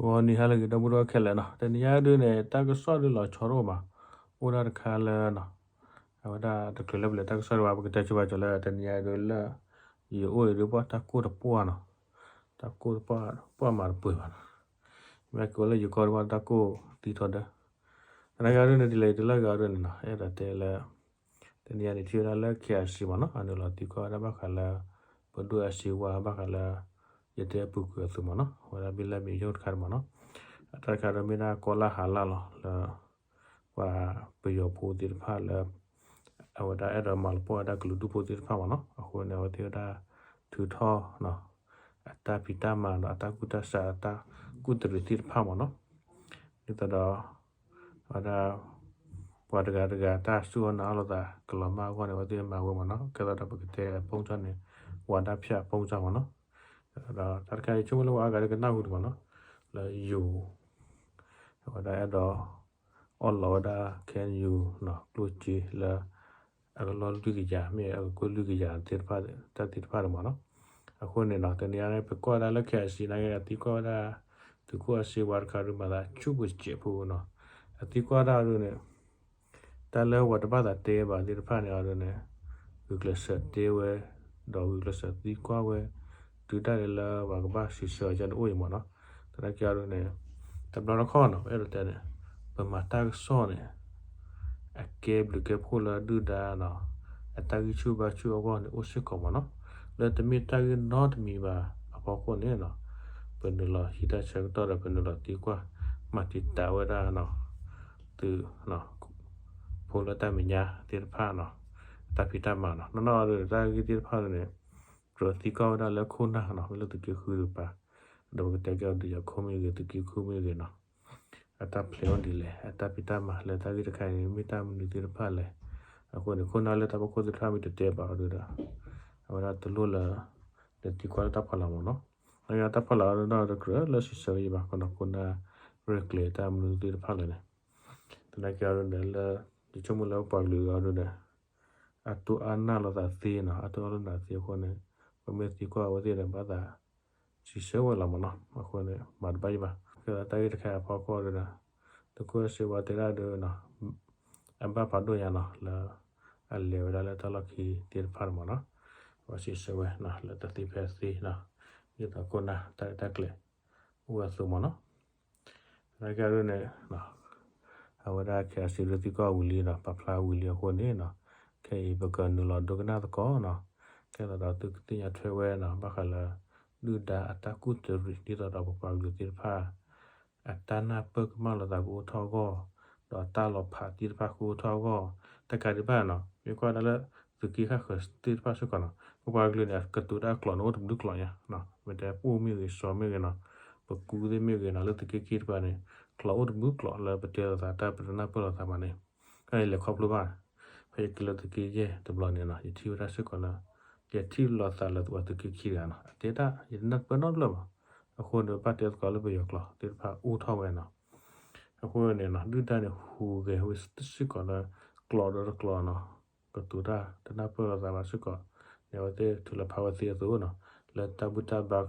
ဂီၤနံၤဟါလၢအဂ့ၤ ဒီပုၢ်ဝဲၢ်ခဲလၢာ်နီၤ, တနံၤညါဒုန့ၣ် တၢ်ကစီၣ်ဒုလီၤဆီတအိၣ်ဘၣ်, အိၣ်ဒၣ်တခါလၢနီၤ, အဝဲဒၣ်တချုးလၢပလဲၤတၢ်ကစီၣ်ဒံးဘၣ် ပကတဲဆိဘၣ်ကီးလၢတနံၤညါဒုလၢ ယအိၣ်အံၤဒုပှၢ်တၢ်ကိၢ်တပှၢ်နီၤ, တၢ်ကိၢ်တပှၢ် ပှၢ်မၤတပှဲၤဘၣ်နီၤ, မ့ၢ်က့ၤဝဲလၢယကီၢ်ဒုပှၢ်တၢ်ကိၢ်သံထီၣ်ဒၢ သနာ်က့အီၤဒုန့ၣ် ဒ်လဲၣ်ဒ်လဲၣ်ဂ့ၤအီၤဒုန့ၣ်နီၤ, အဲၣ်ဒိးတဲလၢ တနံၤညါန့ၣ် ထံၣ်ဝဲဒၣ်လၢ KIC မ့ၢ်နီၤ, အနုာ်လီၤသံကွၢ်ဝဲဒၣ်ဘၣ်ဃးလၢ ပဒိၣ်အစ့ဝါဘၣ်ဃးလၢ ယတဲအပူၤကွံာ်အသိးမ့ၢ်နီၤ, အဝဲဒၣ်ဘံၣ်လၢမ့ၢ်ယိၣ်တခါန့ၣ်မ့ၢ်နီၤ, အတၢ်တခါဒီးမ့ၢ်ဒၣ်ကီလၢ်ဟါလၢ်လီၤလၢ ပှၤပယီၤဖိသ့ၣ်တဖၣ်လၢ အဝဲဒၣ်အဲၣ်ဒိးမၤလီၤပှီၢ်ဝဲဒၣ်ကလုာ်ဒူၣ်ဖိသ့ၣ်တဖၣ်မ့ၢ်နီၤ, အဃိန့ၣ် အဝဲသ့ၣ်ဝဲဒၣ် ထုးထီၣ် အတၢ်ဖံးတၢ်မၤဒီးအတၢ်ကူၣ်တၢ်ဆးအတၢ်ကူၣ်တရံးသ့ၣ်တဖၣ်မ့ၢ်နီၤ, ဒ်သိးဒီး အဝဲဒၣ် ပှၤတဂၤတဂၤတၢ်စူၢ်အီၣ်နာ်အီၣ်လိာ်သးကလီၤမၢ်အဂီၢ်န့ၣ် အဝဲသ့ၣ်မၤဝဲမ့ၢ်နီၤ, ကဲသိးဒီးပကတဲအပိၢ်စၢ်န့ၣ် ဝါဒဖြန့်အပိၢ်စၢ်မ့ၢ်နီၤ, ဒီးတၢ်တခါအံၤဆိကမိၣ်လၢပှၤအါဂၤဒုကနၢ်ဟူဒံးမ့ၢ်နီၤ, လၢယိၤ အဝဲဒၣ်အဲၣ်ဒိး အီၣ်လီၤဝဲဒၣ် KNU နီၤ ကျိၣ်စ့လၢ အကလီၢ်လွံၢ်ကယၤ မ့ၢ်အကကွဲၢ်လွံၢ်ကယၤသ့ၣ်တဖၣ် တၢ်သ့ၣ်တဖၣ်န့ၣ်မ့ၢ်နီၤ, အဃိန့ၣ်နီၤ တနံၤအံၤန့ၣ် ပကွၢ်ဒၣ်လၢ KIC နာ်က့ အသံကွၢ်ဝဲဒၣ် သုးခိၣ်အစ့ဝါတခါဒုးမၤသးဆူၣ်ပူၤစဲးဖိနီၤ, အသံကွၢ်ဒၣ်ဒုးန့ၣ် တၢ်လၢပှၤတဘၣ်သးတဲဘၣ်သ့ၣ်တဖၣ်န့ၣ်အီၤဒုးန့ၣ် ဂုာ်ကျဲးစၢးတဲဝဲ ဒီးဂုာ်ကျဲးစၢးသံကွၢ်ဝဲ တုၤဒၣ်လဲာ်လၢပှၤကဘၣ်စံးဆၢအီၤန့ၣ်အိၣ်အံၤမ့ၢ်နီၤ, သနာ်က့အီၤဒုးန့ၣ် တဘျီတခီၣ်နီၤ ပအဲၣ်ဒိးတဲန့ၣ် ပမၤတၢ်ကစီၣ်န့ၣ် အကဲဘျုးကဲဖှိၣ်လၢဒုၣ်ဒါနီၤ အတၢ်ဂံၢ်ဆူၣ်ဘါဆူၣ်အဂီၢ်န့ၣ် အိၣ်စ့ၢ်ကီးမ့ၢ်နီၤ, လၢတမ့ၢ်တၢ်ဂ့ၢ်နီတမံၤဘၣ်အဖီခိၣ်န့ၣ်နီၤ ပနုာ်လီၤဟံးတၢ်ဆၢကတီၢ်ဒီးပနုာ်လီၤသံကွၢ် မၤတံာ်တာ်ဝဲဒၣ်နီၤ သုး ဖိလၢတၢ်မဲာ်ညါသ့ၣ်တဖၣ်နီၤ တၢ်ဖံးတၢ်မၤနီၤ နီၢ်နီၢ်အီၤဒုးန့ၣ် တၢ်ဂ့ၢ်သ့ၣ်တဖၣ်န့ၣ် ကြၢးသံကွၢ်ဝဲဒၣ်လၢခိၣ်နၢ်နီၤ မ့ၢ်လၢသုးက့ဃုတကပၤ ဒီးပကတဲကဲအီၤဒုးယၤခိၣ်မ့ၢ်ဂ့ၤ သုးက့ဃုမ့ၢ်ဂ့ၤနီၤ အတၢ်ဖျဲးအိၣ်ဒ်လဲၣ် အတၢ်ဖံးတၢ်မၤလၢတၢ်ဂ့ၢ်တခါအံၤန့ၣ် မ့ၢ်တၢ်မနုၤသ့ၣ်တဖၣ်လဲၣ်. အဃိန့ၣ် ခိၣ်နၢ်လၢတၢ်ဖီခိၣ်သ့ၣ်တဖၣ်မ့ၢ်တတဲဘၣ်အီၤဒုးဒီး အဝဲဒၣ်တလိၣ်လၢ လဲၤသံကွၢ်လၢတၢ်ဖီလာ်မ့ၢ်နီၤ. လၢတၢ်ဖီလာ်အီၤဒုးဒီးတကြၢးလၢစံးဆၢယံၤဘၣ် ခိၣ်နၢ်ရ့ၣ်ကျဲၤတၢ်မနုၤသ့ၣ်တဖၣ်လဲၣ်န့ၣ် သနာ်က့အီၤဒုးဒီးလၢ ယဆိကမိၣ်လၢပပှၤကလုာ်အီၤဒုးဒီး အတိၢ်အါနာ်လိာ်သးသ့နီၤ အတိၢ်အါလိာ်သးသ့အဃိန့ၣ် ပမ့ၢ်သံကွၢ်အဝဲသ့ၣ်ဒီးဘၣ်သး စံးဆၢဝဲလီၤမ့ၢ်နီၤ. အဃိန့ၣ် မၤတဘၣ်ယံၤဘၣ် ကဲသးတၢ်ဂ့ၢ်တခါအဖီခိၣ်ဒီး သုးခိၣ်စ့ဝါတဲဒၣ်ဒီး အဘၣ်ဖးဒိၣ်ညါနီၤ လၢ အလဲၤဝဲဒၣ်လၢတၢ်လီၢ်ခံသ့ၣ်တဖၣ်န့ၣ်မ့ၢ်နီၤ. အဝဲစံးဆၢဝဲ လၢတၢ်သ့ဖဲအသ့နီၤ ဒ်သိးခိၣ်နၢ်တၢ်ရဲၣ်တၢ်ကျဲၤ အိၣ်ဝဲအသိးမ့ၢ်နီၤ. သနာ်က့အီၤဒုးန့ၣ် အဝဲဒၣ် KIC ဒုးသံကွၢ်ဝံၤလံဒီး ပာ်ဖျါဝံၤလံအဃိန့ၣ်နီၤ ခဲအံၤပကနုာ်လီၤဒိကနၣ်သကိးနီၤ. ကဲသးဒီးသုကသ့ၣ်ညါထွဲဝဲနီၤ ဘၣ်ဃးလၢ ဒုၣ်ဒါအတၢ်ကူၣ်တရံး ဒ်သိးဒီးပပှၤကလုာ်သ့ၣ်တဖၣ် အတၢ်နၢ်ပၢၢ်ကမၣ်လိာ်သးကအိၣ်ထီၣ်အဂီၢ် ဒီးတၢ်လီၤဖးသ့ၣ်တဖၣ်ကအိၣ်ထီၣ်အဂီၢ် တကးဒံးဘၣ်နီၤ မ့ၢ်ကွၢ်ဒၣ်လၢ သုးက့ဃၣ်ဃၢၤသ့ၣ်တဖၣ်စ့ၢ်ကီးနီၤ ပပှၤကလုာ်န့ၣ် ကတိၤတၢ်ကျိာ်န့ၣ် အိၣ်တဘျုးကျိာ်ညါ မ့ၢ်တဲပှိၢ်မ့ၢ်ဂ့ၤ စီၤမ့ၢ်ဂ့ၤနီၤ ပကူသ့ၣ်မ့ၢ်ဂ့ၤနီၤ လၢသုးက့ခံတဖၣ်န့ၣ် ကျိာ်အိၣ်တဘျုးကျိာ်လၢပတဲလိာ်သးတၢ်ပတနၢ်ပၢၢ်လိာ်သးဘၣ်န့ၣ် ခဲအံၤလဲၤခီဖျိဘၣ် ဖဲယက့ၤလၢသုးက့ယဲၢ်တဘျီန့ၣ်နီၤ ယထံၣ်ဝဲဒၣ်စ့ၢ်ကီးလၢ ယထံၣ်လိာ်သးလၢသုးက့ခံတဂၤနီၤ အတဲတၢ် ယတနၢ်ပၢၢ်နီတဘျီဘၣ် အဃိန့ၣ် ဘၣ်တဲသကိးလၢပယီၤကျိာ်သ့ၣ်တဖၣ်အိၣ်ထီၣ်ဝဲနီၤ အဃိန့ၣ်နီၤ ဒုၣ်ဒါန့ၣ်ဟူးဂဲၤဝဲစ့ၢ်ကီးလၢ ကျိာ်ဒီးတကျိာ်နီၤ ကတိၤတၢ်တနၢ်ပၢၢ်လိာ်သးဘၣ်စ့ၢ်ကီးန့ၣ် အဝဲသ့ၣ်ထုးလီၤဖးဝဲသ့အသိးနီၤ လၢတၢ်ဘူၣ်တၢ်ဘါ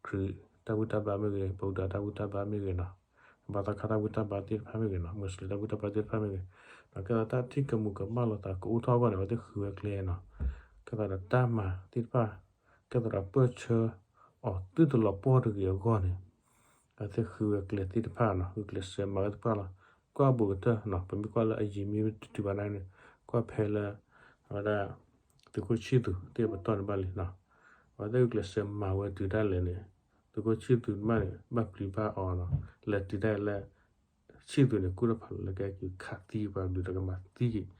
ခရံာ်တၢ်ဘူၣ်တၢ်ဘါမ့ၢ်ဂ့ၤ ဗုဒ္ဓတၢ်ဘူၣ်တၢ်ဘါမ့ၢ်ဂ့ၤနီၤ ဘါသီခါတၢ်ဘူၣ်တၢ်ဘါသ့ၣ်တဖၣ်မ့ၢ်ဂ့ၤနီၤ မူစလ့ၣ်တၢ်ဘူၣ်တၢ်ဘါသ့ၣ်တဖၣ်မ့ၢ်ဂ့ၤ ဒီးကဲသးတၢ်ထံၣ်ကမူးကမၣ်လိာ်သးကအိၣ်ထီၣ်အဂီၢ်န့ၣ် အဝဲသ့ၣ်ဃုဝဲကျဲနီၤ ကဲသးဒီးတၢ်မၤသ့ၣ်တဖၣ် ကဲသးဒီးပၢၢ်ဆၢအီၤသုတလီၤပှီၢ်တဂ့ၤအဂီၢ်န့ၣ် အဝဲသ့ၣ်ဃုဝဲကျဲသ့ၣ်တဖၣ်နီၤ ဂုာ်ကျဲးစၢးမၤဝဲသ့ၣ်တဖၣ်လီၤ ကွၢ်ဘူးကတၢၢ်နီၤ ပမ့ၢ်ကွၢ်လၢအယံၤမ့ၢ်တတုၤဘၣ်န့ၣ် ကွၢ်ဖဲလၢ အဝဲဒၣ် သုးခိၣ်ဆံၣ်သူးသ့ၣ်ပတီၢ်န့ၣ်ဘၣ်လံနီၤ အဝဲသ့ၣ်ဂုာ်ကျဲးစၢးမၤဝဲတုၤဒၣ်လဲာ်န့ၣ် သုးခိၣ်ဆံၣ်သူးန့ၣ်ဘၣ်န့ၣ် ဘၣ်ပျံၤဘၣ်အီၤနီၤ လဲၤတုၤဒၣ်လဲာ် ဆံၣ်သူးန့ၣ် ကူၣ်တၢ်ဖးလီၤလၢကဲကုခးသံပှၤကလုာ်ဒီးကမၤသံက့ၤ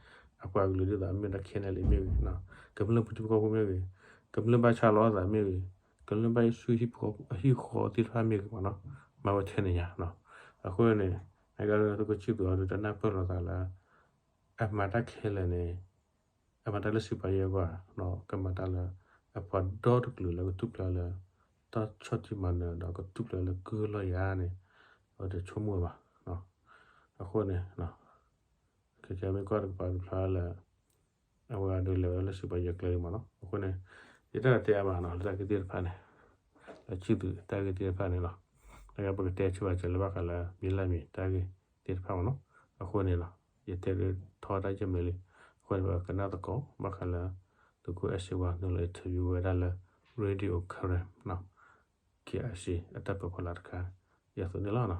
အပှၤကလုာ်ဒ်သိးအမ့ၢ်ဒၣ် ခဲနဲၣ်လံ မ့ၢ်ဂ့ၤ ကမျၢၢ်ဖုထံဖိကီၢ်ဖိမ့ၢ်ဂ့ၤ ကမျၢၢ်ဘၣ်ဆါလီၤအသးမ့ၢ်ဂ့ၤ ကမျၢၢ်ဘၣ်ဆူဟံၣ်ဃီသ့ၣ်တဖၣ်မ့ၢ်ဂ့ၤမ့ၢ်နီၤ မၤဝဲထဲန့ၣ်ညါနီၤ အဃိန့ၣ် နကသုးခိၣ်ဆံၣ်သူးအီၤဒုးတနၢ်ပၢၢ်လိာ်သးလၢ အမၤတၢ်ခဲလၢာ်န့ၣ် အမၤတၢ်လၢစံးပာ်ယဲၢ်ကွၢ် ကမၤတၢ်လၢ အပှၤဒီတကလုာ်လၢကထူၣ်ဖျဲးလၢ တၢ်ဆီၣ်တံၢ်မၤနၢၤဒီးကထူၣ်ဖျဲးလၢကုၢ်လီၢ်ယၤန့ၣ် အဝဲတဆိကမိၣ်ဘၣ် အဃိန့ၣ် ခဲကဲမ့ၢ်ကွၢ်တကပၤတဖျါလၢ အဝဲဒၣ်လဲၤဝဲဒၣ်လၢစံးပာ်ယဲၢ်ကျဲလံမ့ၢ်နီၤ အဃိန့ၣ် ယတၢ်တဲအါမးနီၤ လၢတၢ်ဂ့ၢ်သ့ၣ်တဖၣ်န့ၣ် လၢဆံၣ်သူးတၢ်ဂ့ၢ်သ့ၣ်တဖၣ်န့ၣ်လီၤ. ပကတဲဆိဘၣ်စၢၤလၢဘၣ်ဃးလၢ ဘံလၢ်မံၤတၢ်ဂ့ၢ်သ့ၣ်တဖၣ်မ့ၢ်နီၤ. အဃိန့ၣ်လီၤ ယတဲဒုးထီတၢ်ယဲၢ်မံးလံ. အဃိန့ၣ် ပကနၣ်သကိး ဘၣ်ဃးလၢ သုးခိၣ်အဲၣ်စ့ဝါ နုာ်လီၤ interview ဝဲဒၣ်လၢ Radio Karen နီၤ KIC အတၢ်ပၢၤဖီလာ်တခါ ယၤသိးန့ၣ်လီၤ.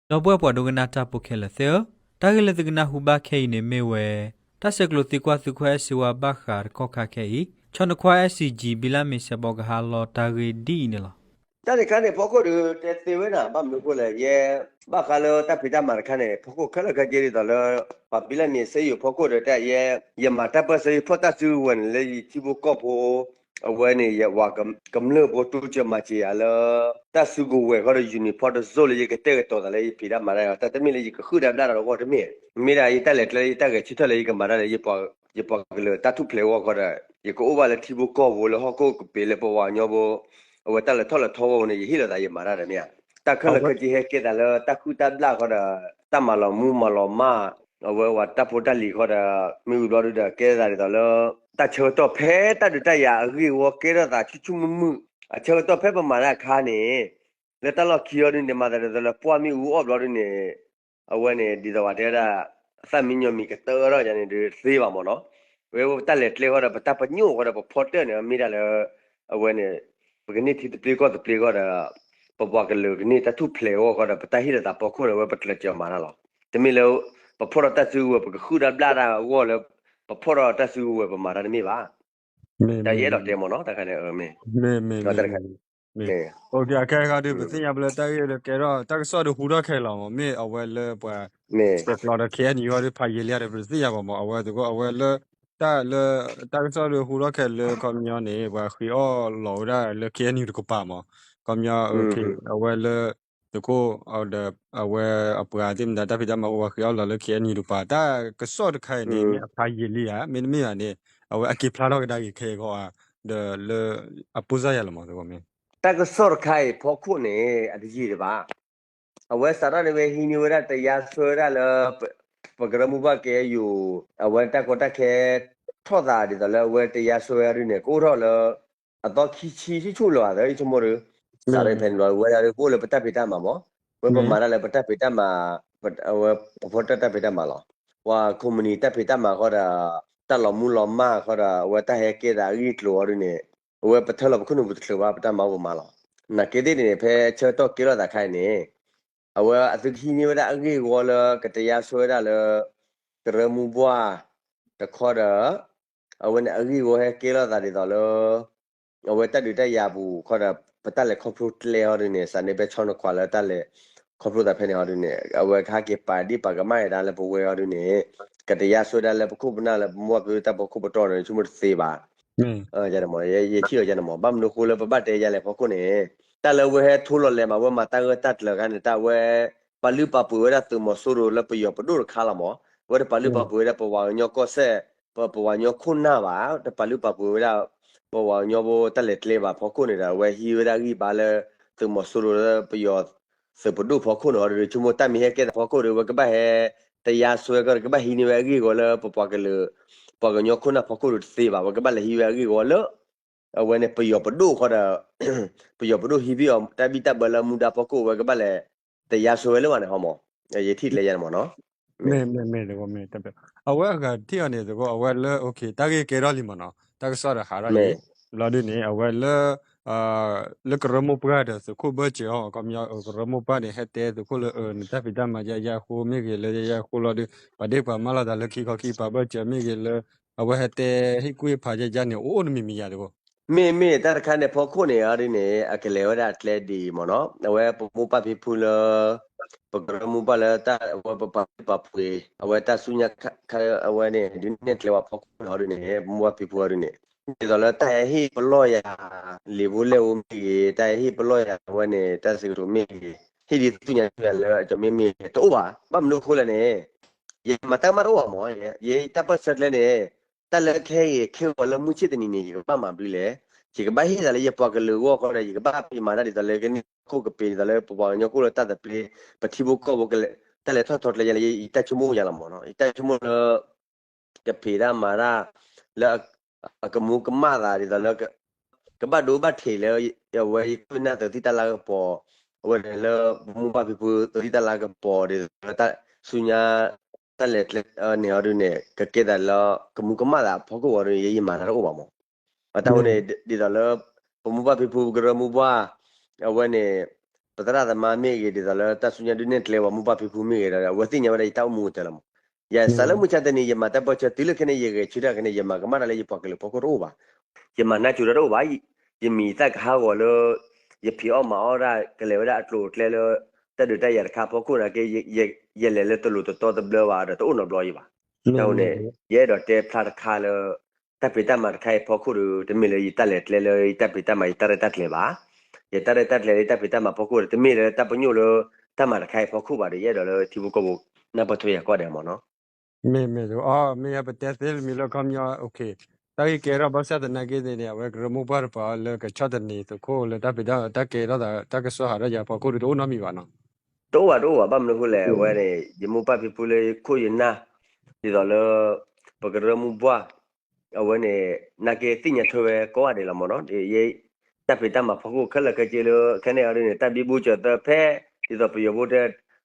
ဒီပုၢ်ဝဲၢ်ပှၤဒိကနၣ်တၢ်ဖိခဲလၢာ်သ့ၣ်ဧၢ, တၢ်ဂ့ၢ်လၢသုကနၢ်ဟူဘၣ်ခဲအံၤန့ၣ်မ့ၢ်ဝဲ တၢ်ဆဲးကျိးသံကွၢ်သုးခိၣ်အဲၣ်စ့ဝါဘၣ်ဃးတကီၢ်ခါခဲအံၤ ဆီနခွါ SCG ဘံလၢ်မံၤစဲးဘီးကဟါလီၤတၢ်ဂ့ၢ်ဒ်အံၤန့ၣ်လီၤ. တၢ်န့ၣ်ခါန့ၣ် ဖီခိၣ်ဒီး တဲသ့ဝဲဒၣ် ဘၣ်မနုၤအဃိလဲၣ် ယဲ ဘၣ်ဃးလၢတၢ်ဖံးတၢ်မၤတခါန့ၣ် ဖီခိၣ်ခဲလၢာ်ခဲဆ့ဒ်သိးလၢ ပှၤဘံလၢ်မံၤစဲးယိၤဖီခိၣ်ဒီး တၢ်ယဲ ယမၤတၢ်ပၢၢ်ဆၢ ယဖီၣ်တၢ်စုကဝဲၤန့ၣ် လၢယထံဖိကီၢ်ဖိ အဝဲန့ၣ် ယဝၤကမျၢၢ်ဖိတိစၢၤမၤစၢၤယၤလၢ တၢ်စုကဝဲၤဃီဒီး uniform တစိၢ်လၢယကတဲာ်ကတီၤသးလၢယဖံးတၢ်မၤတၢ်အဂီၢ် တၢ်တမ့ၢ်လၢယကဃုာ်တၢ်ဘျၣ်တၢ်အဂီၢ်တမ့ၢ်, မ့ၢ်ဒၣ်ယတၢ်လဲၤကျဲလၢယတၢ်ဂဲၤဆၢထၢၣ်လၢယကမၤတၢ်လၢ ယပှၤကလုာ်တၢ်ထူၣ်ဖျဲးအဂီၢ်ဃီဒီး ယကအိၣ်ဘၣ်လၢထံဖိကီၢ်ဖိလၢဟီၣ်ခိၣ်ကပ့ၤလၢပဝၤကညီဖိ အဝဲတၢ်လဲၤထီၣ်လဲၤထီအဂီၢ်န့ၣ် ယဟ့ၣ်လီၤသးယမၤတၢ်ဒီးမ့ၢ်ဧါ. တၢ်ခဲလၢာ်ခဲဆ့ဟဲကဲသးလၢတၢ်ဃုာ်တၢ်ဘျၣ်ဃီဒီး တၢ်မၤလီၤမူမၤလီၤမၢ် အဝဲဝဲတၢ်ဖိတၢ်လံၤဃီဒီး မ့ၢ်ဝံၤဘျီဒုဒီး ကဲသးဒ်သိးလၢ တၢ်ဆၢကတီၢ်ဖဲတၢ်ဒုးတၢ်ယၤအဂ့ၢ်အဝီကဲထီၣ်သးဆူၣ်ဆူၣ်မုၢ်မုၢ် အဆၢကတီၢ်ဖဲပမၤတၢ်အခါန့ၣ် လၢတၢ်လီၢ်ခံအီၤဒုန့ၣ် မၤသးဒ်သိးလၢပှၢ်မ့ၣ်အူအီၣ်ဘျီဒုန့ၣ် အဝဲန့ၣ် ဒ်သိးပှၤတဲဝဲဒၣ် သၣ်မံညီမံၤကတၢၢ်ထီၣ်ယၤန့ၣ်ဒုးသ့ဘၣ်မ့ၢ်နီၤ. ဝဲတၢ်လဲၤကျဲဃီဒီး ပတၢ်ပညိၣ်ဃီဒီး ပဖီတၢၢ်န့ၣ် မ့ၢ်ဒၣ်လၢ အဝဲန့ၣ် ပကန့ၢ်ထံသဘျ့ကီၢ်သဘျ့ဃီဒီး ပပှၤကလုာ်ကန့ၢ်တၢ်ထူၣ်ဖျဲးအဂီၢ်ဃီဒီး ပတၢ်ဟ့ၣ်လီၤသးဖီခိၣ်န့ၣ် အဝဲပတြၢၤစၢၤမၤတၢ်လီၤ. တမ့ၢ်လၢ ပဖီၣ်ထီၣ်တၢ်စုကဝဲၤ ပကဃုာ်တၢ်ဘျၣ်တၢ်အဂီၢ်လၢ ပဖီၣ်ထီၣ်တၢ်စုကဝဲၤ ပမၤတၢ်တမ့ၢ်ဘၣ်. တၢ်ယအဲၣ်ဒိးတဲမ့ၢ်နီၤ တၢ်ခါန့ၣ် မ့ၢ် မ့ၢ် မ့ၢ် မ့ၢ် အခဲခါဒုး ပသ့ၣ်ညါပလၢတၢ်ဂ့ၢ်လၢကဲထီၣ် တၢ်ကစီၣ်ဒုးဟူထီၣ်ခဲလၢာ်လီၤမ့ၢ် အဝဲလၢပှၤ ဆဲးကျိးဒီး KNU ဟီဒုးဖးယံာ်လံဒီး ပတသ့ၣ်ညါဘၣ်မ့ၢ် အဝဲသကိး အဝဲလၢ တၢ်လၢ တၢ်ကစီၣ်ဒုးဟူထီၣ်ခဲလၢာ်ခီပညီန့ၣ် ပှၤဃ့အီၣ်လီၤဝဲဒၣ်လၢ KNU တကပၤမ့ၢ် ခီပညီ အဝဲလၢ သုးခိၣ်ဒီး အဝဲအပှၤသ့ၣ်မတၤ တၢ်ဖံးတၢ်မၤအိၣ် ပှၤဃ့အီၣ်လီၤလၢ KNU တကပၤ တၢ်ကစီၣ်တခါအံၤန့ၣ် မ့ၢ်အဖးယံာ်လံဧါ မ့တမ့ၢ်ဘၣ်န့ၣ် အဝဲအက့ၤဖျါထီၣ်ကဒါက့ၤခဲအံၤဃီဧါ ဒီးလၢ အပိၢ်စၢ်ယၤလီၤမ့ၢ်သကိးမ့ၢ် တၢ်ကစီၣ်တခါအံၤဖီခိၣ်န့ၣ် အတယံာ်ဒံးဘၣ်. အဝဲစးထီၣ်န့ၣ်ဝဲဟံးန့ၢ်ဝဲဒၣ်တယါဆွဲဝဲဒၣ်လၢ ပကရၢမိၢ်ပှၢ်ကဲယိာ် အဝဲတၢ်ကီတၢ်ခဲ ထီၣ်သးဒ်သိးလၢအဝဲတယါဆွဲဝဲဒုန့ၣ် ကအိၣ်ထီၣ်လၢ အသီခံဆံဆံၣ်ဆူၣ်လၢၤဘၣ်သၢ ယဆိကမိၣ်ဒီး စးထီၣ်ဖဲန့ၣ်ဒီး ဝဲဒၣ်ဒီးကအိၣ်လၢပတၢ်ဖံးတၢ်မၤမ့ၢ် ဝဲပမၤတၢ်လၢပတၢ်ဖံးတၢ်မၤ အဝဲပဖီတၢ်တၢ်ဖံးတၢ်မၤလီၤ. ပှၤ company တၢ်ဖံးတၢ်မၤဃီဒီး တၢ်လီၤမူလီၤမၢ်ဃီဒီး အဝဲတၢ်ဟဲကဲသးအဂ့ၢ်အကျိၤအီၤဒုန့ၣ် အဝဲပထၢလီၤပခိၣ်နူာ်ပတချုးဘၣ် ပတၢ်မၤအိၣ်ပမၤလီၤ. နာ်က့သ့ၣ်န့ၣ် ဖဲဆၢကတီၢ်ကဲထီၣ်သးခါအံၤန့ၣ် အဝဲအသုကဟံးန့ၢ်ဝဲဒၣ်အဂ့ၢ်အဝီလၢကတယါဆွဲဝဲဒၣ်လၢ ကရၢမိၢ်ပှၢ်တခီဒီး အဝဲန့ၣ်အဂ့ၢ်အဝီဟဲကဲထီၣ်သးဒ်သိးလၢ အဝဲတၢ်ဒုးတၢ်ယၤပူၤခီဒီး ပတၢ်လဲၤခီဖျိကျဲဟီဒုန့ၣ် စးန့ၣ်ဖဲဆီနခွါလၢတၢ်လဲၤခီဖျိသးဖဲန့ၣ်ဟီဒုန့ၣ် အဝဲကဟဲက့ၤပာ်ဒ့ၣ်ပာ်ကမၣ်ဒၣ်လၢပဝဲဟီဒုန့ၣ် ကတယါဆွဲဒၣ်လၢပခိၣ်ပနၢ်လၢပမိၢ်ပၢ်ဖံဖုတၢ်ဖီခိၣ်ပတီၢ်န့ၣ် ဆိကမိၣ်တသ့ဘၣ် ယထံၣ်အီၤယန့ၣ်မ့ၢ် ဘၣ်မနုၤအဃိလၢပဘၣ်တဲယၤလဲၣ်ဖီခိၣ်န့ၣ် တၢ်လၢအဝဲဟဲထိလီၤလဲၤမး အဝဲမၤတၢ်ဂၢၢ်တၢ်ကျၢၤအခါန့ၣ် တၢ်အဝဲ ပာ်လုၢ်ပာ်ပှ့ၤဝဲဒၣ်သုးမီၤစိရိၤလၢပယီၤပဒိၣ်တခါလီၤမး အဝဲတပာ်လုၢ်ပာ်ပှ့ၤဝဲဒၣ်ပဝၤကညီကီၢ်စဲၣ် ပ ပဝၤကညီခိၣ်နၢ်ဘၣ် တပာ်လုၢ်ပာ်ပှ့ၤဝဲဒၣ် ပဝၤကညီဖိတၢ်လဲၤကျဲဘၣ်ဖီခိၣ်န့ၣ်ဒီး အဝဲဟံးဝဲဒၣ်ဂံၢ်ဘါလၢ သုးမီၤစိရိၤလၢပယီၤ သုးပဒိၣ်ဖီခိၣ်န့ၣ်ဒီး ဆိကမိၣ်တၢ်မ့ၢ်ဟဲကဲသးဖီခိၣ်ဒီး အဝဲကဘၣ်ဟဲ တယါဆွဲကီးဒီး ကဘၣ်ဟံးန့ၢ်ဝဲအဂ့ၢ်အဂီၤလၢပပှၤကလုာ် ပှၤကညီခိၣ်နၢ်ဖီခိၣ်ဒီးတသ့ဘၣ် အဝဲကဘၣ်လဲၤဟံးဝဲအဂ့ၢ်အဂီၤလၢ အဝဲန့ၣ်ပယီၤပဒိၣ်ဃီဒီး ပယီၤပဒိၣ်ဟံးဘ့ၣ်အီၤတၢ်ဘံၣ်တၢ်ဘၢလၢအမူဒါဖီခိၣ် အဝဲကဘၣ်လဲၤ တယါဆွဲဝဲလၢၤဘၣ်န့ၣ်ဟီမး ယထံၣ်ကျဲယၤန့ၣ်မးနီၤ မ့ၢ်မ့ၢ်မ့ၢ်တဘျီ အဝဲအဂၤထံၣ်အီၤန့ၣ်သကိး အဝဲလၢ တၢ်ဂ့ၢ်ကဲထီၣ်လံမးနီၤ တၢ်ကစီၣ်ဒီးဟးထီၣ်လံ ဘျီဒုန့ၣ် အဝဲလၢ လၢကရၢမိၢ်ပှၢ်ဒီးသုးခိၣ်ဘၢၣ်စၢၤအီၤ ခီပညီ ကရၢမိၢ်ပှၢ်န့ၣ် ဟဲတဲသုးခိၣ်လၢ နတၢ်ဖံးတၢ်မၤယါယါအဃိမ့ၢ်ဂ့ၤ လၢယါယါအဃိလီၤဒု ပှၤဒ့ၣ်ပှၤမၢလီၤသးလၢခံခီခံ ပှၤဘၢၣ်စၢၤမ့ၢ်ဂ့ၤလၢ အဝဲဟဲတဲဟ့ၣ်ကူၣ်ဟ့ၣ်ဖးယါယါန့ၣ် အိၣ်အိၣ်တမံၤမံၤယါသကိး မ့ၢ်မ့ၢ်တၢ်တခါန့ၣ် ဖီခိၣ်န့ၣ်အီၤဒုန့ၣ် အကလဲၤဝဲဒၣ်အကျဲဒ်အံၤမးနီၤ အဝဲပမိၢ်ပၢ်ဖံဖုလၢ ပကရၢမိၢ်ပှၢ်လၢတၢ်အဝဲပပာ်လုၢ်ပာ်ပှ့ၤ အဝဲတၢ်ဆူညါခါအဝဲန့ၣ် ဒုးနဲၣ်ကျဲဝဲဖီခိၣ်န့ၣ်အီၤဒုန့ၣ် ပမိၢ်ပၢ်ဖံဖုအီၤဒုန့ၣ် ဒ်သိးလၢတၢ်ဟဲဟ့ၣ်ပလီၢ်ယၤ လံာ်ဖိလဲၢ်ဖိမ့ၢ်ဂ့ၤ တၢ်ဟဲဟ့ၣ်ပလီၢ်ယၤအဝဲန့ၣ် တၢ်စံးကတိၤမ့ၢ်ဂ့ၤ ဟ့ၣ်ဒ်သူၣ်ညါဆူညါလၢအကီမ့ၢ်မ့ၢ်ဂ့ၤ တအိၣ်ဘၣ် ဘၣ်မနုၤအဃိလဲၣ်န့ၣ် ယမၤတၢ်ကမၣ်တအိၣ်ဘၣ်မး ယတၢ်ပၢၢ်ဆၢကျဲန့ၣ် တၢ်လၢခဲအံၤခဲဂီၤလၢမုၢ်ဆ့ၣ်တနံၤန့ၣ် ယကဘၣ်မၤဘျုးလဲၣ်, ယကဘၣ်ဟ့ၣ်သးလၢယပှၤကလုာ်အဂီၢ်ဃီဒီး ယကဘၣ်ဖံးမၤတၢ်ဒ်သိးလၢကန့ၢ်ဟီၣ်ခိၣ်ကပ့ၤဒ်သိးလၢပပှၤကညီခိၣ်လၢတၢ်သဘျ့ ပထံဖိကီၢ်ဖိ တၢ်လဲၤထီၣ်ထီကျဲယၤလၢယတၢ်ဆိကမိၣ်ယၤလီၤမးနီၤ, ယတၢ်ဆိကမိၣ်လၢ ကဖံးတၢ်မၤတၢ် လၢ အကမူကမၣ်သးဒ်သိးလၢ ကဘၣ်ဒိဘၣ်ထံးလၢ အဝဲယခိၣ်နၢ်သုးသံတၢ်လၤကပီၤ အဝဲန့ၣ်လၢ ပမိၢ်ပၢ်ဖံဖု သုးသံတၢ်လၤကပီၤဒ်သိးလၢတၢ်ဆူညါ တၢ်လဲၤကျဲန့ၣ်အီၤဒုန့ၣ် ကကဲသးလၢ ကမူကမၣ်သးအဖီခိၣ်အီၤဒုန့ၣ် ယဲယမၤတၢ်တအိၣ်ဘၣ်မး. အတၢ်ဝဲန့ၣ် ဒ်သိးလၢ ပမိၢ်ပၢ်ဖံဖု ပကရၢမိၢ်ပှၢ် အဝဲန့ၣ် ပသရၣ်သမါမ့ၢ်ဂ့ၤ ဒ်သိးလၢတၢ်ဆူညါဒုးနဲၣ်ကျဲဝဲမိၢ်ပၢ်ဖံဖုမ့ၢ်ဂ့ၤဒီး အဝဲသ့ၣ်ညါဝဲဒၣ်ယတၢ်အိၣ်မူကတၢၢ်လီၤမး. ယစးလၢမုၢ်ဆါတနံၤ ယမၤတၢ်ပၢၢ်ဆၢတုၤလၢခဲန့ၣ် ယဂဲၤဆၢထၢၣ်ခဲန့ၣ် ယမၤကမၣ်တၢ်လၢယပှၤကလုာ်ဖီခိၣ်တအိၣ်ဘၣ်. ယမၤနၢ်စူၤတၢ်တအိၣ်ဘၣ်. ယမံၤသၣ်ကဟးဂီၤလၢ ယဖံးအီၣ်မၤအီၣ်ဒၣ် ကလဲၤဝဲဒၣ်အကျိၤအကျဲလၢ တၢ်ဒုးတၢ်ယၤတခါအဖီခိၣ်နာ်က့ ယလဲၤလၢတလိၤတတီတဘျၢဘၣ်ဒီးတအိၣ်နီတဘျီအံၤဘၣ်. တၢ်ဝဲန့ၣ် ယအဲၣ်ဒိးတဲဖျါတခါလၢ တၢ်ဖံးတၢ်မၤတခါအံၤဖီခိၣ်ဒီး တမ့ၢ်လၢယတၢ်လဲၤကျဲလၢယတၢ်ဖံးတၢ်မၤ ယတၢ်ရဲၣ်တၢ်ကျဲၤဘၣ်. ယတၢ်ရဲၣ်တၢ်ကျဲၤလၢယတၢ်ဖံးတၢ်မၤဖီခိၣ်ဒီး တမ့ၢ်လၢတၢ်ပညိၣ်လၢတၢ်မၤတခါအံၤဖီခိၣ်ဘၣ်ဒီး ယအဲၣ်ဒိးလၢထံဖိကီၢ်ဖိ နၢ်ပၢၢ်ထွဲယၤကီးဒဲးမးနီၤ. မ့ၢ်မ့ၢ် မ့ၢ်ယပတဲသ့မံၤလၢခီပညီ တၢ်ဂ့ၢ်ကဲထီၣ်ဘၣ်ဆၣ်သနာ်က့န့ၣ် အဝဲကရၢမိၢ်ပှၢ်တပၤလၢကဆီၣ်သနံးသခိၣ်လၢတၢ်ဖံးတၢ် တၢ်ကဲထီၣ်သး တၢ်ကစီၣ်ဟးထီၣ်ယၤဖီခိၣ်ဒီးတအိၣ်နီတမံၤဘၣ်နီၤ. တအိၣ်ဘၣ်တအိၣ်ဘၣ် ဘၣ်မနုၤအဃိလဲၣ် အဝဲန့ၣ် ယမိၢ်ပၢ်ဖံဖုလၢခိၣ်ယနၢ် ဒ်သိးလၢ ပကရၢမိၢ်ပှၢ် အဝဲန့ၣ် နာ်က့သ့ၣ်ညါထွဲဝဲကိးဂၤဒဲးလီၤမးနီၤ. တၢ်ဖံးတၢ်မၤဖီခိၣ်ခဲလၢာ်ခဲဆ့လၢ ခဲန့ၣ်အီၤဒ်န့ၣ် တၢ်ဘံဘူစၢၤသၢဖဲ ဒ်သိးပယီၤဖိတဲ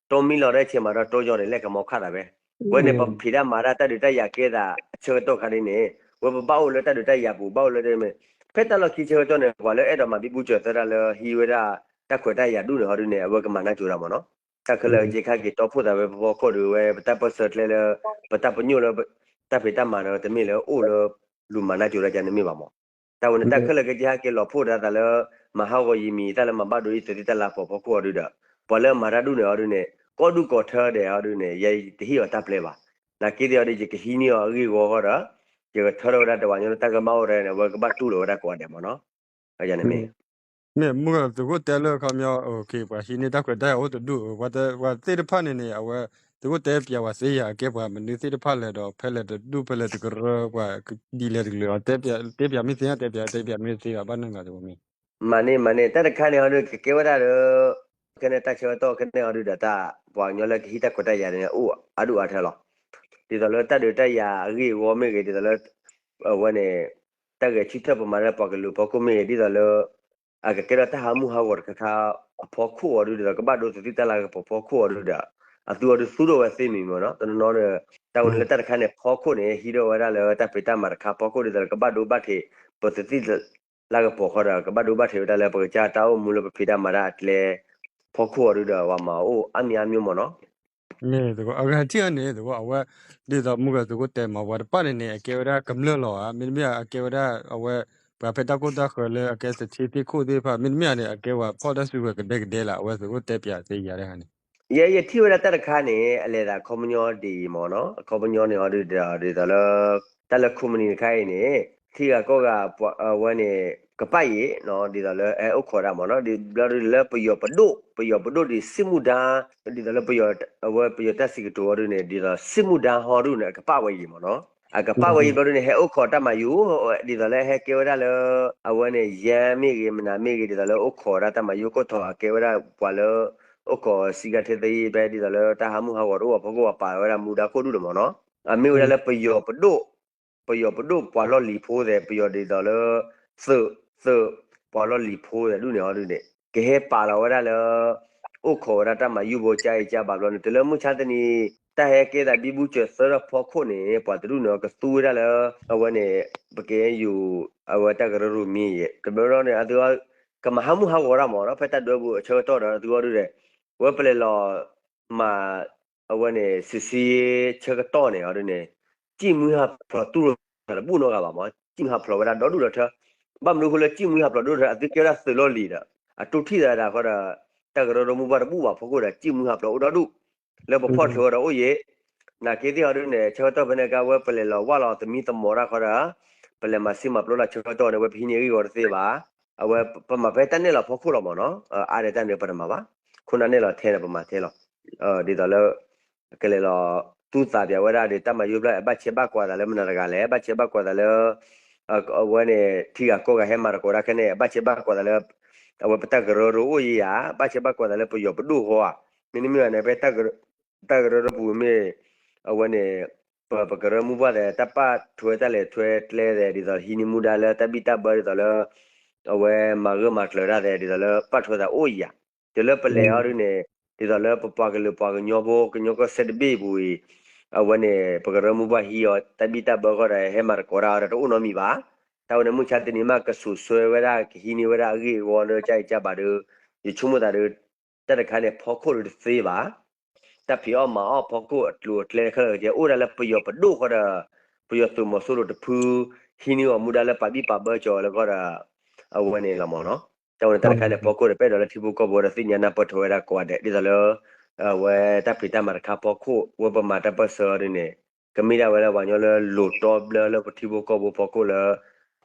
တိမံလီၤဒၣ်ဆဲးမးဒီးတိယီၤန့ၣ် လဲၤကမီၤခၣ်သးဖဲ ဝဲန့ၣ် ပဖံးတၢ်မၤတၢ် တၢ်ဒုးတၢ်ယၤကဲသးအဆၢကတီၢ်ခါဒ်န့ၣ် ဝဲပဘၣ်အိၣ်လၢတၢ်ဒုးတၢ်ယၤပူၤ ဘၣ်အိၣ်လၢတမ့ၢ် ဖဲတၢ်လီၢ်ခံဆၢကတီၢ်န့ၣ် ပှၤလၢအဲၣ်ဒိးမၤဘံဘူစၢၤသၢတၢ်လၢဟံးဝဲဒၣ် တၢ်ခွဲးတၢ်ယာ်ဒူၣ်န့ၣ်အီၤဒ်န့ၣ် အဝဲကမၤနၢ်ကၠိတၢ်မးနီၤ. တၢ်ခဲလၢာ်က့ခါက့ၤတီခိၣ်သးဝဲဖီခိၣ်ဒီးဝဲ ပတၢ်ပၢၢ်ဆၢကျဲလၢ ပတၢ်ပညိၣ်လၢ တၢ်ဖံးတၢ်မၤဒီး တမ့ၢ်လၢအိၣ်လၢ လူၤမၤနၢ်ကၠိတၢ်ကန့ၣ်မ့ၢ်ဘၣ်မး. တၢ်ဝဲန့ၣ် တၢ်ခဲလၢာ်က့ခါက့ၤလီၤဖှိၣ်ဒၣ်သးလၢ မၤဟးဂီၤယံာ်မံၤသၣ်လၢမၤဘၣ်ဒိအံၤ သုးသံတၢ်လၤကပီၤဖီခိၣ်အီၤဒုဒီး ပှၤလၢမၤတၢ်ဒူၣ်န့ၣ်အီၤဒုန့ၣ် ကိးဒူၣ်ကိးထၢဒဲးအီၤဒုန့ၣ် ယတဟ့ၣ်အီၤတၢ်ပျဲဘၣ်. နာ်က့သ့ၣ်အီၤဒု ယကဟံးန့ၢ်အီၤအဂ့ၢ်အဂီၢ်ဃီဒီး ယကထၢထီၣ်ဝဲဒၣ်တဝၤညီလၢတၢ်ကဘၣ်အိၣ်ဒီးန့ၣ် အဝဲကဘၣ်တူၢ်လိာ်ဝဲဒၣ်ကိးဂၤဒဲးမးနီၤ. မ့ၢ် မုၢ်ဂၤသုးခိၣ်တဲလၢခီပညီ ပှၤဟံးန့ၢ်တၢ်ခွဲးတၢ်ယာ်အိၣ်တဒူၣ် ပှၤသ့ၣ်တဖၣ်န့ၣ်န့ၣ် အဝဲ သုးခိၣ်တဲပၠးဝဲသ့ယၤ အကဲပှၤမနုၤသ့ၣ်တဖၣ်လဲၣ်ဒီး ဖဲလဲၣ်တဒူၣ်ဖဲလဲၣ်တကရၢ ပှၤဒ်လဲၣ်တကလုာ် တဲပၠးမ့ၢ်သ့ တဲပၠး တဲပၠးမ့ၢ်သ့ဘၣ် ဘၣ်နုာ်လီၤတမ့ၢ် မၤန့ၢ် မၤန့ၢ် တၢ်တခါန့ၣ်အီၤဒု ကကဲဝဲဒၣ်လၢ ခဲန့ၣ်တၢ်ဆၢကတီၢ်ခဲန့ၣ်အီၤဒုဒီး တၢ်ပှၤကညီလၢကဟံးတၢ်ခွဲးတၢ်ယာ်န့ၣ် အိၣ်အါဒူၣ်အါထၢလီၤ. ဒ်သိးလၢတၢ်ဒုးတၢ်ယၤအဂ့ၢ်အဂီၢ်မ့ၢ်ဂ့ၤ ဒ်သိးလၢ အဝဲန့ၣ် တၢ်ဂဲၤဆၢထၢၣ်ပမၤလၢပှၤကလုာ်ဖီခိၣ်မ့ၢ်ဂ့ၤ ဒ်သိးလၢ အကကဲထီၣ်တၢ်ဟးမုၢ်ဟးဂီၤတခါခါအဖီခိၣ်အီၤဒု ဒ်သိးကဘၣ်ဒိသုးသံတၢ်လၤကပီၤဖီခိၣ်အီၤဒုဒီး အသုအီၤဒုသူၣ်ထီၣ်ဝဲသ့မံၤမးနီၤ တနီၤနီၤဒီး တၢ်ဝဲန့ၣ်လၢတၢ်တခါန့ၣ် ဖီခိၣ်န့ၣ် ဟံးထီၣ်ဝဲဒၣ်လၢတၢ်ဖံးတၢ်မၤတခါဖီခိၣ်ဒ်သိးလၢကဘၣ်ဒိဘၣ်ထံး ပသုးသံ လၤကပီၤဃီဒီး ကဘၣ်ဒိဘၣ်ထံးဝဲဒၣ်လၢပကစၢ်တၢ်အိၣ်မူလၢပဖံးတၢ်မၤတၢ်အကျဲ ဖီခိၣ်အီၤဒုဒီး ပှၤမၤအိၣ်အါမံၤအါမံၤမးနီၤ. မ့ၢ်သကိး အဂၤထံၣ်အီၤန့ၣ် သကိးအဝဲ ဒ်သိးမုၢ်ဂၤသုးခိၣ်တဲမး ပှၤတဖၣ်န့ၣ်န့ၣ် အကဲဝဲဒၣ်ကမျၢၢ်လီၤဧါ မ့တမ့ၢ်အကဲဝဲဒၣ်အဝဲ ပှၤဖဲတၢ်ကိၢ်တၢ်ဃၢၤလၢအကဲသထ့သ့ၣ်ခိၣ်သ့ၣ်တဖၣ် မ့တမ့ၢ်န့ၣ် အကဲဝဲဖီၣ်တၢ်စုကဝဲၤကဒဲကဒဲလၢ အဝဲသုးခိၣ်တဲပၠးသ့ယၤတခါန့ၣ် ယဲယထံၣ်ဝဲဒၣ်တၢ်တခါန့ၣ် အလဲၤသးခီပညီဒ်အံၤမးနီၤ အခီပညီန့ၣ်အီၤဒုဒီး ဒ်သိးလၢ တၢ်လၢခိၣ်မနံၤတခါအံၤန့ၣ် ထံဂၤကီၢ်ဂၤ အဝဲန့ၣ် ကပၣ်ယံၤ ဒ်သိးလၢဟဲအိၣ်ခိးဒၣ်မးနီၤ ဒ်ဘျီဒုလၢပယီၤပဒိၣ် ပယီၤပဒိၣ်ဒ်စံၣ်မူဒါ ဒ်သိးလၢပယီၤ အဝဲပယီၤတၢ်စံးကတိၤအီၤဒုန့ၣ် ဒ်သိးစံၣ်မူဒါဟီဒုန့ၣ် အကပၣ်ဝဲယံၤမးနီၤ အကပၣ်ဝဲယံၤဘျီဒုန့ၣ် ဟဲအိၣ်ခိးတၢ်မၤယိၤ ဒ်သိးလၢဟဲကဲဝဲဒၣ်လၢ အဝဲန့ၣ် ယဲမ့ၢ်ဂ့ၤ မနုၤမ့ၢ်ဂ့ၤ ဒ်သိးလၢအိၣ်ခိးဒၣ်တၢ်မၤယိၤကိးထီၣ် အကဲဝဲဒၣ်ပှၤလၢ အိၣ်ခိးစံးကါထဲသယံၣ်ဖဲ ဒ်သိးလၢတၢ်ဟးမုၢ်ဟးဂီၤတအိၣ်အဖီခိၣ် ပှၤပာ်ဝဲဒၣ်မူဒါခိၣ်ဒုန့ၣ်မးနီၤ အမ့ၢ်ဝဲဒၣ်လၢပယီၤပဒိၣ် ပယီၤပဒိၣ်ပှၤလီၢ်လံၤဖိသ့ၣ် ပယီၤဒ်သိးလၢ သုး သုး ပှၤလီၢ်လံၤဖိသ့ၣ်ဒုန့ၣ်အီၤဒုန့ၣ် ကဟဲပာ်လီၤဝဲဒၣ်လၢ အိၣ်ခိးဝဲဒၣ်တၢ်မၤယိၤဘိကၠါအံၤကၠါဘၣ်ဘျီန့ၣ် တုၤလၢမုၢ်ဆါတနံၤ တၢ်ဟဲကဲသးဘံဘူစၢၤသၢထီၣ်ဖီခိၣ်န့ၣ် ပှၤတဒူၣ်န့ၣ် ကသူဝဲဒၣ်လၢ အဝဲန့ၣ် ပကဲယူၤ အဝဲတၢ်ကရၢကရိမံၤယဲၢ် တဘျီဘျီန့ၣ် အသု ကမၤဟးမုၢ်ဟးဂီၤတၢ်မးနီၤ ဖဲတၢ်ဒွဲပူၤအဆၢကတီၢ်ဒီး အသုအီၤဒုဒီး ဝဲပလဲၤလီၤ မၤ အဝဲန့ၣ် စံးဆံဆၢကတီၢ်န့ၣ်အီၤဒုန့ၣ် ကံၣ်မုၢ်ဟးဖျိးတူၢ်လိာ်သးတဘူၣ်နီတဂၤဘၣ်မး ကံၣ်မုၢ်ဟးဖျိးဝဲဒၣ်ဒီဒူၣ်ဒီထၢ ဘၣ်မနုၤအဃိလၢကံၣ်မုၢ်ဟးဖျိးဒီဒူၣ်ဒီထၢ အသုကဲဝဲဒၣ်သုးလီၢ်လံၤဒီး အတိၢ်ထံၣ်သးဒၣ်ဃီဒီး တၢ်ကရၢကရိမိၢ်ပှၢ်တဘူၣ်ဘၣ်ဖီခိၣ်ဒီး ကံၣ်မုၢ်ဟးဖျိးအိၣ်ဒီဒူၣ် လၢပဖီၣ်ချုးဝဲဒီးအိၣ်ယံၤ နာ်က့သ့ၣ်အီၤဒုန့ၣ် ဆၢကတီၢ်ဖဲန့ၣ်ကါဝဲပလဲၤလီၤဝၢ်လီၤသမံသမိးတၢ်ဃီဒီး ပလဲၤမၤစံၣ်မၤပျီလၢဆၢကတီၢ်န့ၣ် ဝဲပဟံးန့ၢ်အဂ့ၢ်ဂီၤတသ့ဘၣ် အဝဲပမၤဖဲတၢ်နဲၣ်လီၤဖီခိၣ်လီၤမးနီၤ အါဒဲးတၢ်န့ၣ်ပတမၤဘၣ် ခိၣ်နၢ်နဲၣ်လီၤထဲန့ၣ် ပမၤထဲလီၤ ဒ်သိးလၢ ကလဲၤလီၤ သူၣ်သးပၠးဝဲဒၣ်ဒီးတၢ်မၤယိၤဘျီ ဘၣ်ဆဲးဘၣ်ကွၢ်သးလၢမနုၤတဂၤလဲၣ် ဘၣ်ဆဲးဘၣ်ကွၢ်သးလၢ အဝဲန့ၣ် ထံဂၤကီၢ်ဂၤဟဲမၤသကိးတၢ်ခဲန့ၣ် ဘၣ်ဆဲးဘၣ်ကွၢ်သးလၢ အဝဲပတၢ်ကရၢကရိအိၣ်ယံၤဧါ ဘၣ်ဆဲးဘၣ်ကွၢ်သးလၢပယီၤပဒိၣ်ဃီဧါ မ့တမ့ၢ်ဘၣ်န့ၣ် ဖဲ တၢ်ကရၢကရိပူၤမ့ၢ် အဝဲန့ၣ် ပ ပကရၢမိၢ်ပှၢ်သ့ၣ် တၢ်ပာ်ထွဲတၢ်လဲၤထွဲကျဲသ့ၣ် ဒ်သိးဟံးန့ၢ်မူဒါလၢတၢ်ဘံၣ်တၢ်ဘၢဒ်သိးလၢ အဝဲမၤဂၢၢ်မၤကျၢၤတၢ်သ့ၣ် ဒ်သိးလၢပာ်ထွဲသးအိၣ်ယံၤဧါ တုၤလၢပလဲၤအီၤဒုန့ၣ် ဒ်သိးလၢပပှၤကလုာ်ပှၤကညီဖိ ကညီကီၢ်စဲၣ်တဘ့ၣ်အပူၤအံၤ အဝဲန့ၣ် ပကရၢမိၢ်ပှၢ်ဟံးအီၤ တၢ်ဘံၣ်တၢ်ဘၢဃီဒီး ဟဲမၤသကိးတၢ်အီၤဒီးတအိၣ်နီတမံၤဘၣ်. တၢ်ဝဲန့ၣ်မုၢ်ဆါတနံၤမး ကစိာ်ဆှၢဝဲဒၣ် ကဟံးန့ၢ်ဝဲဒၣ်အဂ့ၢ်အဂီၢ်လၢကၢ်အံၤကၢ်ဘၣ်ဒီး ယဆိကမိၣ်သးဒီး တၢ်တခါန့ၣ် ဖီခိၣ်ဒီးတသ့ဘၣ်. တၢ်ဖံးအီၣ်မၤအီၣ်ဖီခိၣ်အကျိၤအကျဲခဲလၢာ်ခဲဆ့ အိၣ်ဒၣ်လၢပယီၤပဒိၣ်ဃီဒီး ပယီၤသုးမီၤစိရိၤတဖု ဟံးန့ၢ်အီၤမူဒါလၢပာ်ဘံၣ်ပာ်ဘၢကီၤလၢဃီဒီး အဝဲန့ၣ်လီၤမ့ၢ်နီၤ. တၢ်ဝဲန့ၣ်တၢ်တခါန့ၣ် ဖီခိၣ်ဒီး ပအဲၣ်ဒိးလၢထံဖိကီၢ်ဖိဒီးသ့ၣ်ညါနၢ်ပၢၢ်ထွဲဝဲဒၣ်ကိးဂၤဒဲး ဒ်သိးလၢ အဝဲတၢ်ဖံးတၢ်မၤတခါဖီခိၣ် ဝဲပမၤတၢ်ပၢၢ်ဆၢအီၤဒုန့ၣ် ကမ့ၢ်ဒၣ်ဝဲလၢပှၤကညီလၢလိၤတီဘျၢလၢပထံဖိကီၢ်ဖိဖီခိၣ်လၢ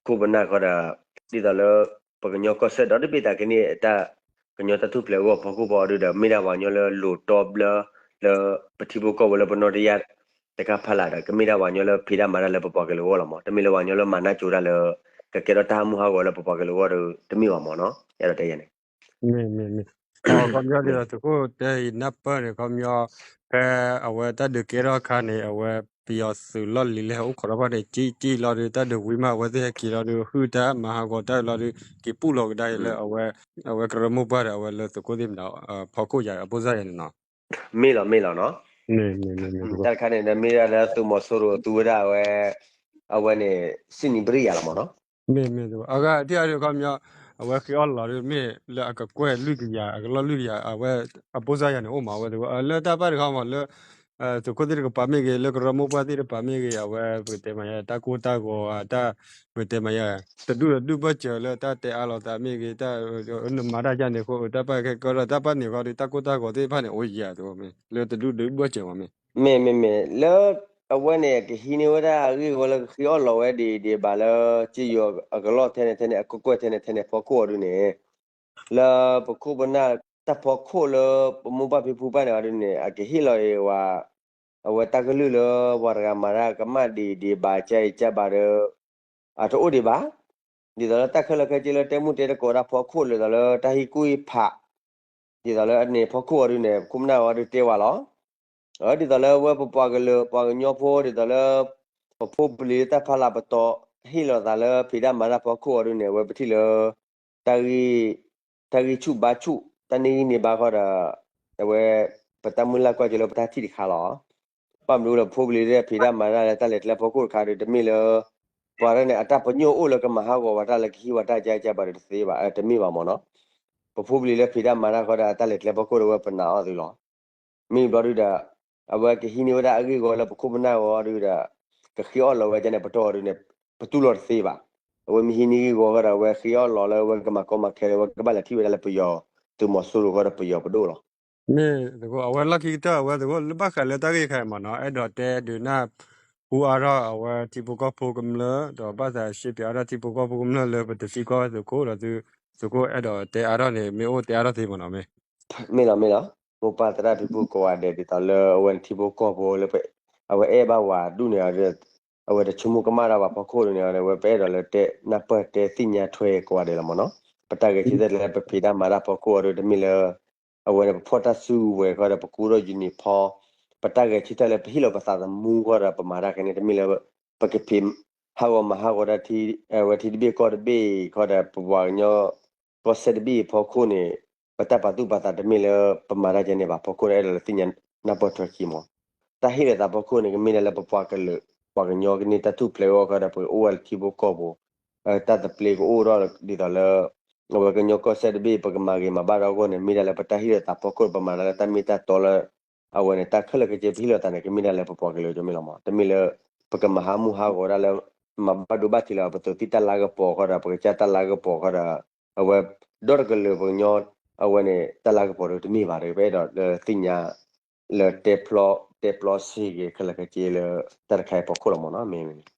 ပခိၣ်ပနၢ်ဃီဒီး ဒ်သိးလၢ ပကညီကီၢ်စဲၣ်ဒီတဘ့ၣ်သးကန့ၢ်တၢ် ကညီတၢ်ထူၣ်ဖျဲးအဂီၢ်ဖီခိၣ်ဖီအီၤဒုဒီး မ့ၢ်ဒၣ်ပှၤကညီလၢလိၤတီဘျၢ လၢပထံဖိကီၢ်ဖိလၢပနီၢ်တယၢ်တခါဖးလာ်ဒီး ကမ့ၢ်ဒၣ်ပှၤကညီလၢဖံးတၢ်မၤတၢ်လၢပပှၤကလုာ်အဂီၢ်လီၤမး. တမ့ၢ်လၢပှၤကညီလၢမၤနၢ်ကၠိတၢ်လၢ ကကဲထီၣ်တၢ်ဟးမူဟးဂီၤလၢပပှၤကလုာ်အဂီၢ်ဒီး တမ့ၢ်ဘၣ်မးနီၤ. အဲၣ်ဒိးတဲယဲန့ၣ် မ့ၢ်မ့ၢ်မ့ၢ် ခီပညီဒ်သိးသုးခိၣ်တဲအံၤနၢ်ပၢၢ်န့ၣ် ခီပညီ ဖဲအဝဲတၢ်ဒုးကဲထီၣ်အခါန့ၣ် အဝဲပယီၤသုးလီၢ်လံၤလၢဟဲအိၣ်ခိးထီၣ်ဘၣ်န့ၣ် ကံၣ်ကံၣ်လီၤဒီး တၢ်ဒုးဝံၤမးအဝဲသ့ၣ်ဟဲက့ၤလီၤဒီး ဟုၣ်တၢ်မၤဟးဂီၤတၢ်လီၤဒီး က့ၤပူၣ်လီၤကဒါအံၤလၢအဝဲ အဝဲကရၢမိၢ်ပှၢ်ဒီး အဝဲလၢသုးခိၣ်သ့ၣ်မနုၤ ဖီခိၣ်ယၤအပိၢ်စၢ်ယၤန့ၣ်နီၤ. မ့ၢ်လီၤမ့ၢ်လီၤနီၤ. တၢ်တခါန့ၣ်ဒီး မ့ၢ်ဒၣ်လၢသုးမီၤစိရိၤသူဝဲဒၣ်အဝဲ အဝဲန့ၣ် စံၣ်နံၤဘရံယၤလီၤမးနီၤ. မ့ၢ်မ့ၢ် အဂၤထံၣ်အါဒုးခီပညီ အဝဲဃ့အီၣ်လီၤဒုးမ့ၢ်လၢအကကွဲၢ်လွံၢ်ကယၤ အကလီၢ်လွံၢ်ကယၤ အဝဲအပိၢ်စၢ်ယၤန့ၣ်အိၣ်မး အဝဲသ့ၣ် လၢတၢ်ပၢ်တခါမး လၢ သုးခိၣ်သ့ၣ်တကပၤမ့ၢ်ဂ့ၤ လၢကရၢမိၢ်ပှၢ်သ့ၣ်တကပၤမ့ၢ်ဂ့ၤ အဝဲပကတဲမၤယါ တၢ်ကိၢ်တၢ်ဂီၤဧါ တၢ် ပကတဲမၤယါ တဒူၣ်တဒူၣ်ဘၢၣ်စၢၤလၢတၢ်တဲအါလိာ်သးမ့ၢ်ဂ့ၤ တၢ် နမၤတၢ်ယါန့ၣ်အဃိ တၢ်ပၢ်ခဲကီဒီး တၢ်ပၢ်န့ၣ်ဃီဒီး တၢ်ကိၢ်တၢ်ဂီၤသ့ၣ်တဖၣ်န့ၣ် အိၣ်ယံာ်ဧါ သုးခိၣ်မ့ၢ် လၢတဒူၣ်တဒူၣ်ဘၢၣ်စၢၤမးမ့ၢ် မ့ၢ်မ့ၢ်မ့ၢ် လၢ အဝဲန့ၣ် ကဟံးန့ၢ်ဝဲဒၣ်အဂ့ၢ်အဂီၢ်လၢကဃ့အီၣ်လီၤဝဲဒ်ဒ်ဘၣ်လၢ စ့ယိၤအကလီၢ်ထဲန့ၣ်ထဲန့ၣ် အကကွဲၢ်ထဲန့ၣ်ထဲန့ၣ် ဖီခိၣ်အီၤဒုန့ၣ် လၢပခိၣ်ပနၢ်တၢ်ဖီခိၣ်လၢပမိၢ်ပၢ်ဖံဖုပၢ်န့ၣ်အီၤဒုန့ၣ် အကဟ့ၣ်လီၤအံၤဝဲ အဝဲတၢ်ကလုၢ်လၢပှၤတဂၤမၤတၢ်ကမၣ်ဒ်ဒ်ဘၣ်ကၢ်အံၤကၢ်ဘၣ်ဒီး အတအိၣ်ဒံးဘၣ် ဒ်သိးလၢတၢ်ခဲလၢာ်ခဲဆ့လၢတဲမုၢ်တဲတကိးဒၣ်ဖီခိၣ် ဒ်သိးလၢတၢ်ဟံၣ်ကူၣ်ဟံၣ်ဖး ဒ်သိးလၢအန့ၣ်ဖီခိၣ်အီၤဒုန့ၣ် ပခိၣ်ပနၢ်အီၤဒုတဲဝဲလီၤ. ဒ်သိးလၢအဝဲပပှၤကလုာ်ပှၤကညီဖိ ဒ်သိးလၢ ပဖိပလံၤလၢတၢ်ဖးလၢပတီၢ် ဟ့ၣ်လီၤသးလၢဖံးတၢ်မၤတၢ်ဖီခိၣ်အီၤဒုန့ၣ် အဝဲပထံၣ်လၢ တၢ်ဂံၢ် တၢ်ဂံၢ်ဆူၣ်ဘါဆူၣ် တၢ်န့ၢ်ဂံၢ်န့ၢ်ဘါဃီဒီး အဝဲ ပတၢ်မုၢ်လၢ်ကွၢ်က့ၤလၢပတၢ်ထံၣ်တခါလီၤ. ဘၣ်မနုၤလၢဖိပလံၤလၢဖံးတၢ်မၤတၢ်လၢတၢ်လဲၤကျဲဖီခိၣ်တခါဒီး တမ့ၢ်လၢ ပှၤတဂၤန့ၣ် အတၢ်ပညိၣ်အိၣ်လၢကမၤဟးဂီၤဝဲတၢ်လၢကဟံးဝဲတၢ်ကၢ်ကၢ်ဘၣ်ဒီးတသ့ဘၣ် တမ့ၢ်ဘၣ်မ့ၢ်နီၤ. ပဖိပလံၤလၢဖံးတၢ်မၤတၢ်ဃီဒီး အတၢ်လဲၤကျဲဖီခိၣ်ဒီးဝဲပနာ်အီၤသုလီၤ. မ့ၢ်ဘျီဒုဒီး အဝဲကဟံးန့ၢ်ဝဲဒၣ်အဂ့ၢ်ဂီၤလၢပခိၣ်ပနၢ်ဂီၤဒုဒီး ကဃ့အီၣ်လီၤဝဲဒ်န့ၣ် ပတီၢ်အီၤဒုန့ၣ် ပတူၢ်လိာ်တသ့ဘၣ်. အဝဲမ့ၢ်ဟံးန့ၢ်ဂ့ၢ်ဂီၤဃီဒီး အဝဲဃ့အီၣ်လီၤလၢအဝဲကမၤကီမၤခဲလၢ အဝဲကဘၣ်လဲၤထံၣ်ဝဲဒၣ်လၢပယီၤသုးမီၤစိရိၤဃီဒီးပယီၤပဒိၣ်လီၤ. မ့ၢ်သကိး အဝဲလီၢ်ခံကတၢၢ် အဝဲသကိးလၢဘၣ်ဃးလၢတၢ်ဂ့ၢ်ခါအံၤမ့ၢ်နီၤ အဲၣ်ဒိးတဲဒုးနၢ်ဟူအါထီၣ်အဝဲထံဖိကီၢ်ဖိကမျၢၢ် ဒီးဘၣ်သးရှဲပၠးအါထီၣ်ထံဖိကီၢ်ဖိကမျၢၢ်လၢပတသံကွၢ်ဝဲသုးခိၣ်ဒီးသုးခိၣ်အဲၣ်ဒိးတဲအါထီၣ်န့ၣ် မ့ၢ်အိၣ်တဲအါထီၣ်သ့မ့ၢ်နီၤမ့ၢ် မ့ၢ်လီၤမ့ၢ်လီၤ. မိၢ်ပၢ်သရၣ်ဖံဖုကိးဂၤဒဲးဒ်သိးလၢအဝဲန့ၣ်ထံဖိကီၢ်ဖိလၢ အဝဲအဲၣ်ဘၣ်ဝဲဒူၣ်န့ၣ် အဝဲတဆိကမိၣ်ကမၣ်တၢ်ဘၣ်ဖီခိၣ်န့ၣ် အဝဲပအဲၣ်ဒိးလၢတဲနၢ်ပၢၢ်တဲသ့ၣ်ညါထွဲကိးဂၤဒဲးလီၤမ့ၢ်နီၤ. ပတၢ်ဂဲၤဆၢထၢၣ်လၢပဖံးတၢ်မၤတၢ်ဖီခိၣ်အီၤဒုတမ့ၢ်လၢ အဝဲန့ၣ် ပဖီၣ်တၢ်စုကဝဲၤဃီဒီး ပကူထီၣ် uniform ပတၢ်ဂဲၤဆၢထၢၣ်လၢပဟ့ၣ်လီၤပသးသမူဃီဒီး ပမၤတၢ်ခဲန့ၣ် တမ့ၢ်လၢ ပကဖံးဟးဂီၤမၤဟးဂီၤတၢ် အဝဲထံတဘ့ၣ်ကီၢ်တဘ့ၣ်ဃီဒီး ပပှၤကညီ ကီၢ်စဲၣ်တဘ့ၣ်အဖီခိၣ်န့ၣ် ပတၢ်ပာ်သူၣ်ပာ်သးတမ့ၢ်လၢပမၤတၢ်ကဲန့ၣ်ဘၣ်ဖီခိၣ်န့ၣ် အဲၣ်ဒိးလၢသ့ၣ်ညါနၢ်ပၢၢ်ထွဲခံမး. တၢ်ဟ့ၣ်လီၤသးဖီခိၣ်န့ၣ် ကမ့ၢ်ဒၣ်လၢပပှၤကလုာ် ပှၤကညီကန့ၢ်တၢ်ထူၣ်ဖျဲးအဂီၢ်ဃီဒီး ပကအိၣ်ဝဲလၢထံဖိကီၢ်ဖိ တၢ်သဘျ့ကအိၣ်ထီၣ်ဒ်သိးလၢ အဝဲကညီကီၢ်စဲၣ်တဘ့ၣ် ပကမၤဂ့ၤမၤဘၣ်ဒီးအဂီၢ်န့ၣ် မ့ၢ်ဒၣ်လၢပတၢ်ဟ့ၣ်လီၤသးဖီခိၣ် ပမၤတၢ်လၢတၢ်မ့ၢ်တၢ်တီလၢ အဝဲန့ၣ် တၢ်ခဲလၢာ်ခဲဆ့ပဟ့ၣ်လီၤသးန့ၣ် ကမ့ၢ်ဒၣ်လၢပပှၤကလုာ်တမ့ၢ်လီၤမး. တမ့ၢ်လၢ ပကမၤဟးမုၢ်ဟးဂီၤဒၣ်လၢ မၤဘၣ်ဒိဘၣ်ထံးလၢ ပသုးသံၣ်တၢ်လၤကပီၤဃီဒီး ပကစၢ်တၢ်လၤကပီၤဃီဒီး အဝဲ ဒီတကလုာ်ပှၤကညီ အဝဲန့ၣ် တၢ်လၤကပီၤဒီးတမ့ၢ်ဘၣ်ဒီး ပအဲၣ်ဒိးလၢသ့ၣ်ညါ လၢတဲဖျီ တဲဖျီစ့ၢ်ကီးခဲလၢာ်ခဲဆ့လၢ တၢ်တခါအံၤဖီခိၣ်လီၤမးနီၤ မ့ၢ်